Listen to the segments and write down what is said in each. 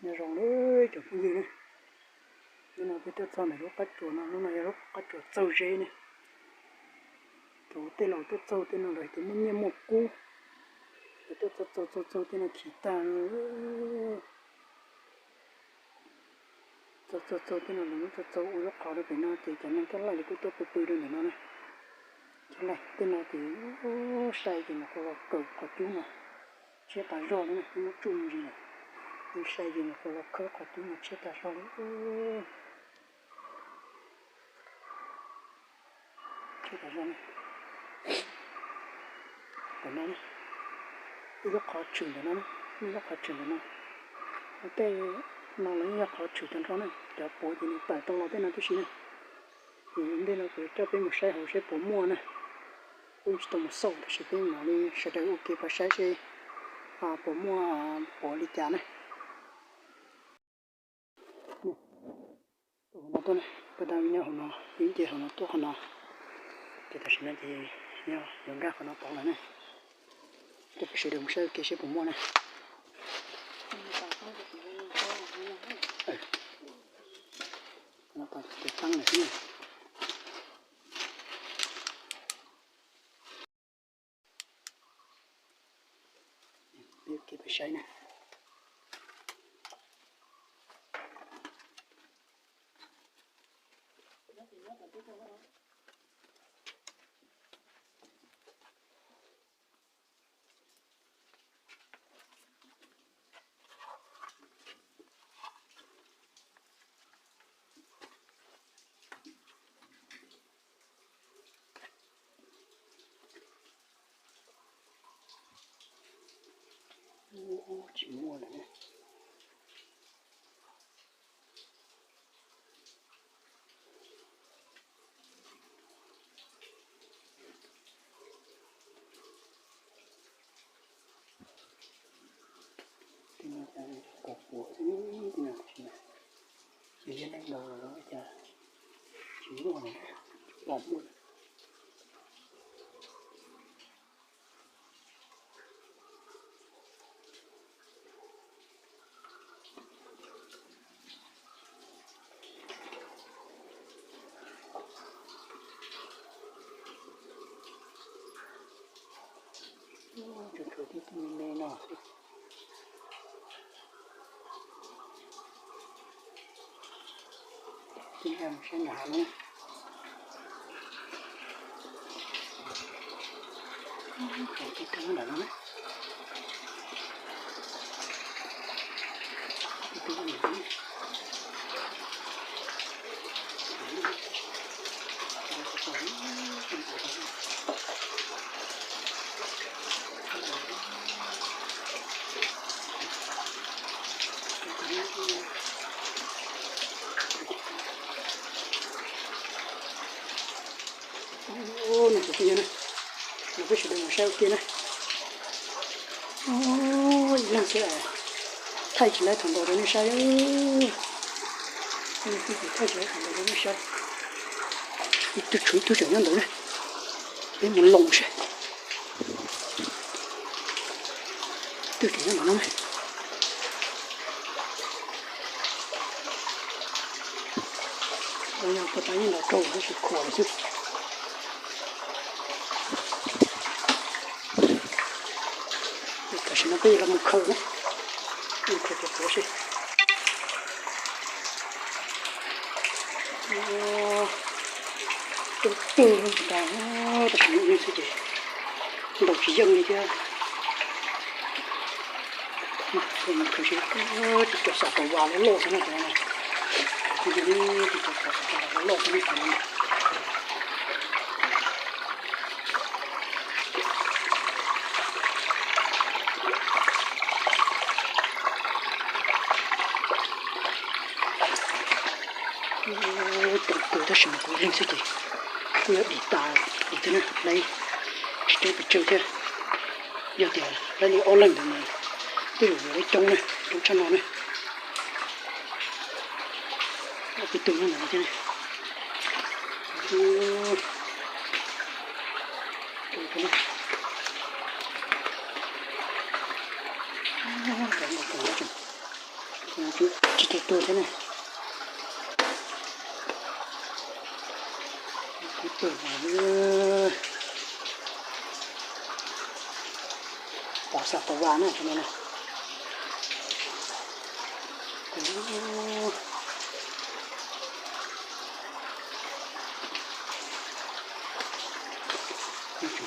Nyob zoo li cov phooj ywg ne, hnub no peb tuaj txog ntawm lub qab tsuas no, lub no yog lub qab tsuas Txaug Zeb ne. Thaum tej laus tuaj txaug tej no lawv tias muaj nyiaj muaj kub, lawv tuaj txaug txaug txaug txaug tej no khiv tag. Txaug txaug txaug tej no lawv muab txaug txaug ua lub qhov rau pem no ces cov neeg coj laij li kuj tuaj pw pw rau ntawm no ne. Coj laij tej no ces sai ces nws qhuav los kaw qhov cub no tshiab tas zog li ne, muab tsuj me ntsis lawm. Sai ces nws qhuav los khawb qhov cub no tshiab tas zog li. Tshiab tas zog ne. Ntawm no ne, ib lub qhov tshwm ntawm no ne, ib lub qhov tshwm ntawm no. Tej no los yeej yog qhov tshwm tag nrho ne, cov puav ces nws tawm tau los tej no tib si ne. Ces ntej no kuv coj peb mus saib hauv seb puas muaj ne. Kuj tsis tau mus xauj tab sis peb mam li sawv daws ua ke pab saib seb puas muaj puav li cas ne. Hauv no tuaj ne, pab dab nyob hauv no, ib nce hauv no tuaj qhov no. Ces tam sim no ces yog yuav nkag qhov no tod lawm ne. Coj peb sawv daws mus saib ua ke seb puas muaj ne. Qhov no tod ces tau txeeb lawm xwb ne. Peb ua ke peb saib na. Tsis muaj lawm ne. Tej no kuv pom ib tej no tiam sis mas yog neeg laus lawm los ua cas tsis muaj lawm, pom muaj. Tsuas tshuav tib tug me me no xwb. Tig mus saib nram hav no. Tshuav tib tug nram no na. Tib tug nram no. Ub, no kuv pheej yog na, no peb sawv daws mus saib ua ke na. Ub, ib leeg xwb, thaij tsis laib thaum ntau rau nej saib. Ib leeg xwb ces thaij tsis laib thaum ntau rau nej saib. Ib tug tshuav ib tug tseem nyob ntawd na. Peb mus loo seb. Ib tug tseem nyob ntawm no ne. Los yog puag ta yeej los raug tab sis khuam lawm xwb. Tam sim no peb yuav los mus khaws na, mus khaws cov puav seb. Coob kawg nkaus, tab sis ib leeg xwb ces ntaus tsis yeej li thiab. Khaws seb, cov xov tau vas loj loj xwb na cov no. Cov xov tau vas loj loj xwb na cov no. Coob kawg tab sis mas kuv ib leeg xwb ces kuj yog dim tas dim thiab na, lawv tsis ceeb pes tsawg thiab. Yog tias lawv li ob leeg ntawd mas twb yuav yuav lawv coob na, coob tshaj no na. Ob peb tug nyob ntawm no thiab ne. Coob kawg na. Cov no kuj tseem, cov no Tsis tau tuag thiab ne. Tsis tau tuag. Pov xav pov vas na, no na.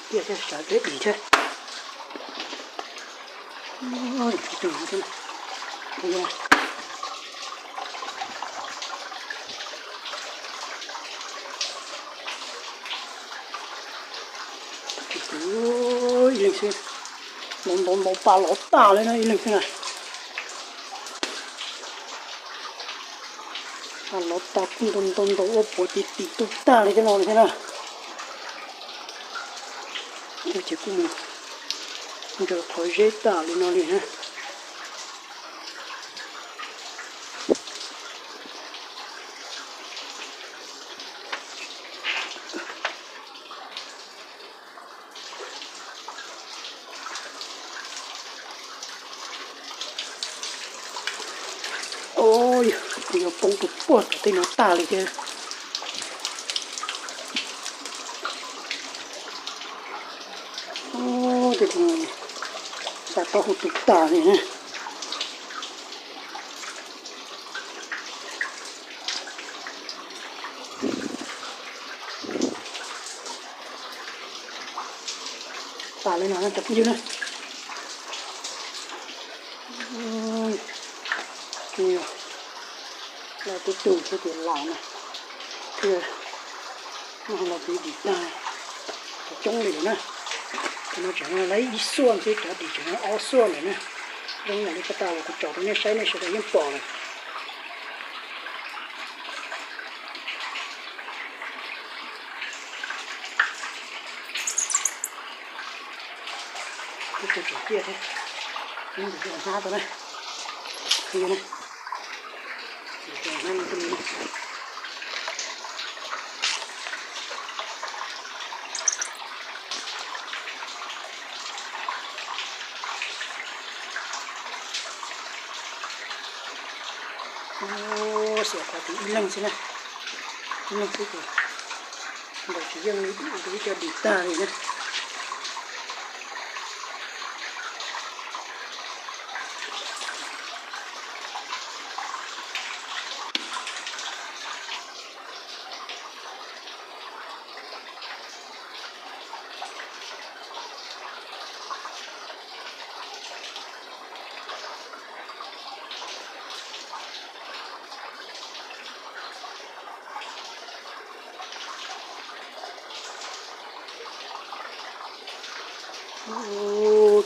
Tiaj thiab, sawv deb dis thiab. Ib leeg xwb, ntaus ntaus ntaus pas lov tag li no, ib leeg xwb na. Pas lov tag, kuj ntaus ntaus ntaus ua puav ces tim tu tag li thiab no thiab na. Ces kuj mus ncaws qhov zeb tag li no li na. Yog, kuv yuav poob rau puag tom tej no tag li thiab. Tej no xa taub hau tu tag li na. Tas li no na cov phooj ywg na. Los tib tug thiab ces laus na, thiab no los tib dim tag, cov coob li lawm na. Cov no tseem laib ib xuaj xwb, cov dim tseem ob xuaj lawm na. Zoo yam li paj tas uas kuv tsom rau nej saib nej sawv daws yeej pom lawm. Ib tug tseem ciaj thiab, ib tug hnab tau na, qhia na, hnab no. Xiam qhov tias ib leeg xwb na, ib leeg xwb ces nkaus tsis yeej li, tus ib co dim tag li na.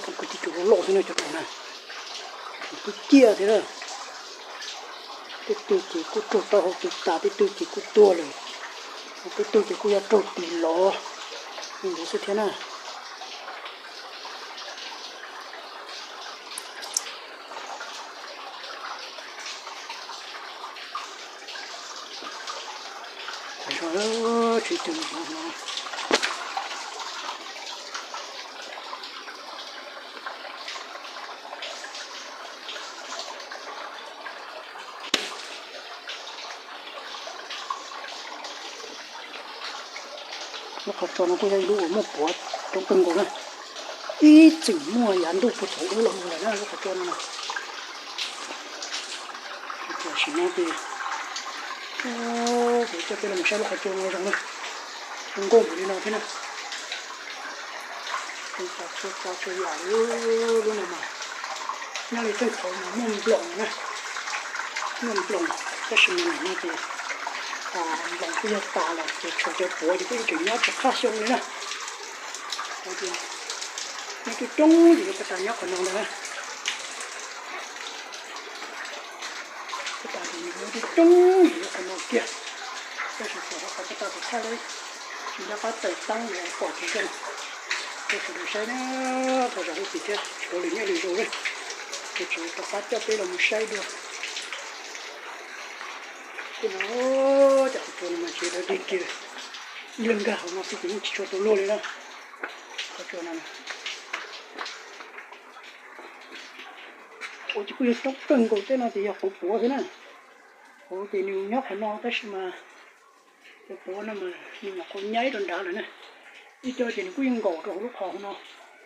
Cov kwv tij cov loj loj xwb na cov no na, kuj ciaj thiab na. Tej tug ces kuj raug taub hau tu tas, tej tug ces kuj tuag lawm, tej tug ces kuj yuav raug tis lov li ntawd xwb thiab na. Tsis tug no. Lub qhov tsua no kuj yog ib lub uas muaj puav coob kawg nkaus na. Ib txwm muaj yav ntuj puag thaum ub los mus lawm na lub qhov tsua no na. Tam sim no ces kuv coj peb los saib lub qhov tsua no zoo na, zoo nkauj npaum li no thiab na. Tsa txhua txhua yam li lub no mas nyob li tej qhov mas muaj nploos na, muaj nploos, tab sis mas nim no ces nploos kuj yog tas lawm ces tshuav cov puav ces kuj yeej tseem nyob tsis qab xyoo li na. Nyob coob coob ces yuav pab tas nyob qhov no ntag na. Pab tas ces nyob coob coob ces yuav qhov no kiag. Tab sis txog rau qhov pab tas kuv thaij li tsis nco qab tawm teeb li pom tsis zoo. Rau sawv daws saib na, thov zam lub txim thiab tsis paub lwm nyob lwm zaus li, ces tsis rov qab coj peb los mus saib dua. Tej no cov qhov tsua no mas tsis dawb dig kiag, ib leeg nkag hauv no xwb ces yeej tsis tshua tau luag li na. Qhov tsua no. Quav ces kuj yog coob kawg nkaus, tej no ces yog quav puav xwb na. Quav ces nws nyob qhov no tab sis mas cov puav no mas nws nyuam qhuav nyaib rau nrad lawm na. Ib co ces nws kuj yeej nkaum rau hauv lub qhov no,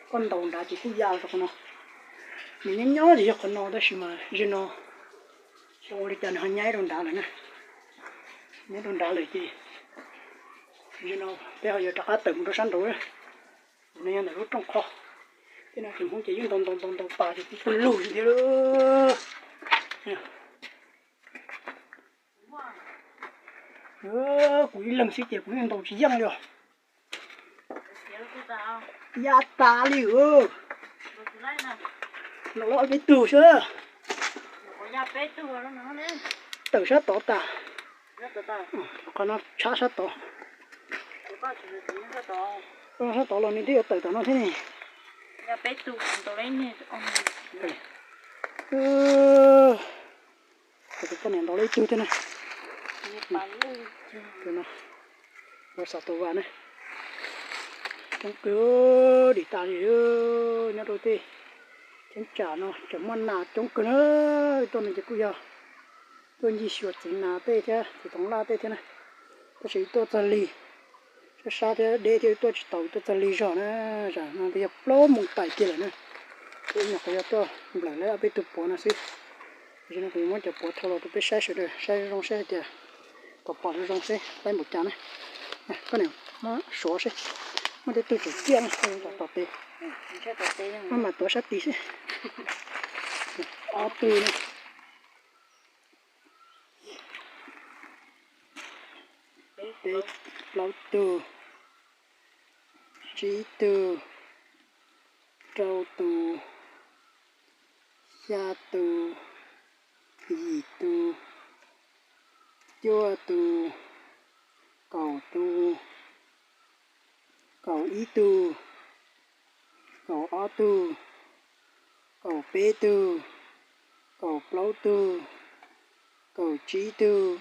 koj ntaus nrad ces kuj ya rau qhov no. Nws nyob nyob ces yog qhov no tab sis mas ze no xyov ua li cas nws ho nyaib rau nrad lawm na. Nyaib rau nrad lawm ces ze no peb ho yuav rov qab tawm mus rau sab nraud. No yog ntawm lub rooj qho, tej no ces Hmoob ces yeej ntaus ntaus ntaus ntaus pas ces kuj pw lug thiab. Kuv ib leeg xwb ces kuv yeej ntaus tsis yeej li os. Ya tas li. Ntaus los ob peb tug xwb. Tawm sab tod tas. Qhov no tshab sab tod. Sab tod los nws twb yuav tawm tom no thiab ne. Tus poj niam ntaus lawm ib tug thiab na. Tus no, ua xav tau vas na. Coob kawg, dim tas li. Nyob rau tej cheeb tsam no tseem muaj nas coob kawg na. Tuaj no ces kuj yog tuaj ncig xyuas txiv nas tej thiab txiv toov laj tej thiab na. Tab sis tuaj txog lig, sab sab thiab deb thiab tuaj tsis tau, tuaj txog lig zog na. Zam no twb yog plaub moos taim kiag lawm na. Ces nyuam qhuav yog tuaj nplawm lawv ob peb tug puav no xwb. Tam sim no kuv yuav muab cov puav thau los rau peb saib sawv daws saib zoo seb hais tias kom pom zoo zoo seb qaib npaum cas na. Koj niam muab suav seb, muaj tej tug tseem ciaj na, koj yuav tom tom tes, muab mam tuav sab tid seb. Ob tug na. Peb, plaub tug, tsib tug, rau tus, xya tus, yim tus, cuaj tus, kaum tus, kaum ib tug, kaum ob tug, kaum peb tug, kaum plaub tug, kaum tsib tug,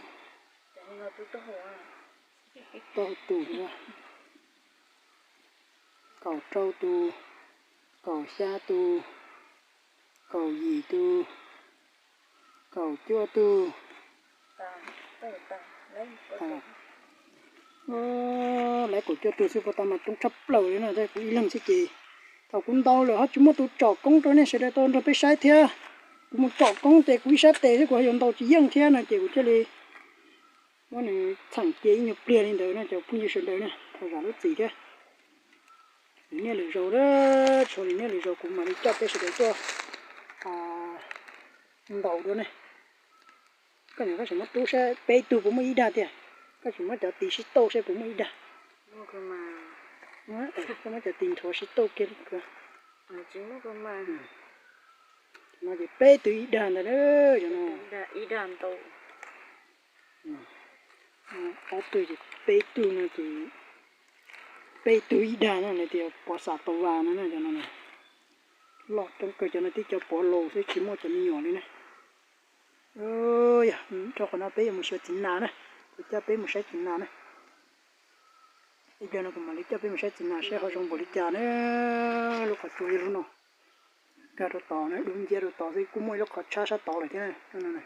kaum rau tus, kaum xya tus, kaum yim tus, kaum cuaj tus. Lawv kaum cuaj tus xwb puas tas mas coob tshaj plaws li no, kuv ib leeg xwb ces thaum kuv ntaus lawm ho tsis muaj tus tsom koob rau nej sawv daws tau nrog peb saib thiab. Kuv mus tsom koob ces kuv ib sab tes xwb kuv ho yuav ntaus tsis yeej thiab no ces kuv thiaj li muab nws txheem cia ib nyuag pliag li ntawd no cov phooj ywg sawv daws na, thov zam lub txim thiab. Lwm niaj lwm zaus, tsis hais lwm niaj lwm zaus kuv mam li coj peb sawv daws tuaj ntaus dua ne. Koj niam, koj tseem muab rub saib peb tug puas muaj ib dag tiag. Koj tseem muab cov tis sib tauj saib puas muaj ib dag. Koj muab cov tis nthuav sib tauj kiag li. No ces peb tug ib dag ntag. Ob tug ces peb tug no ces peb tug ib dag no tias puav xav tau vas no. Cov no loj coob kawg, cov no tib cov puav laus xwb tsis muaj cov me nyuam li na. Yog rau qhov no peb yuav mus xyuas txiv nas na, kuv coj peb mus saib txiv nas na. Ib pliag no kuv mam li coj peb mus saib txiv nas saib ho zoo npaum li cas na. Lub qhov tsua yog lub no, nkag rau tod na, dub nciab rau tod xwb, kuj muaj ib lub qhov tshab sab tod lawm thiab na.